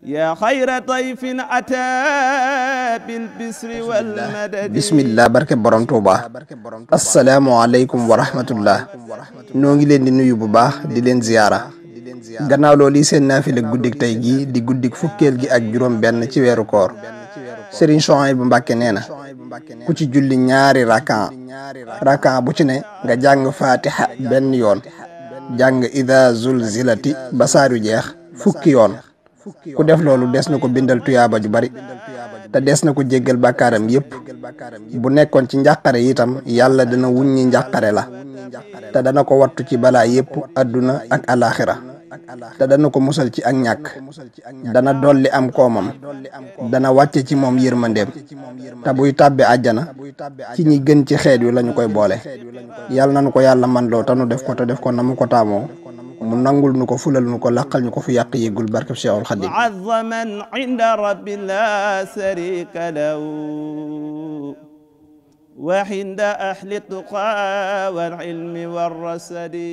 يا خير ضيف أتى بالبسر والمدد bismillah barke borom Tuuba asalaamualeykum wa rahmatullah noo ngi leen di nuyu bu baax di leen ziyaara gannaaw loolu yi seen naafila guddik tey gi di guddik fukkeel gi ak juróom benn ci weeru koor Sëriñ Suhaybu Mbàkke nee na ku ci julli ñaari rakan bu ci ne nga jàng fatiha benn yoon jàng ida zulzilati ba saaru jeex fukki yoon ku def loolu des na ko bindal tuyaaba ju bari te des na ko jéggal bàkkaaram yépp bu nekkoon ci njàqare itam yàlla dana wuññi njàqare la te dana ko wattu ci balaa yépp adduna ak alaxira te dana ko musal ci ak ñàkk dana dolli am koomam dana wàcce ci moom yërmandeem te buy tàbbi àjjana ci ñi gën ci xeet wi lañu koy boole yàlla nanu ko yàlla man loo te nu def ko te def ko na mu ko taamoo mu nangul nu ko fulal nu ko laqal ñu ko fu yàq yéggul barkeb Seexul Xadiim mu'azzaman inda rabbi la sharika lahu wa inda ahli tuqa wal ilmi war rasadi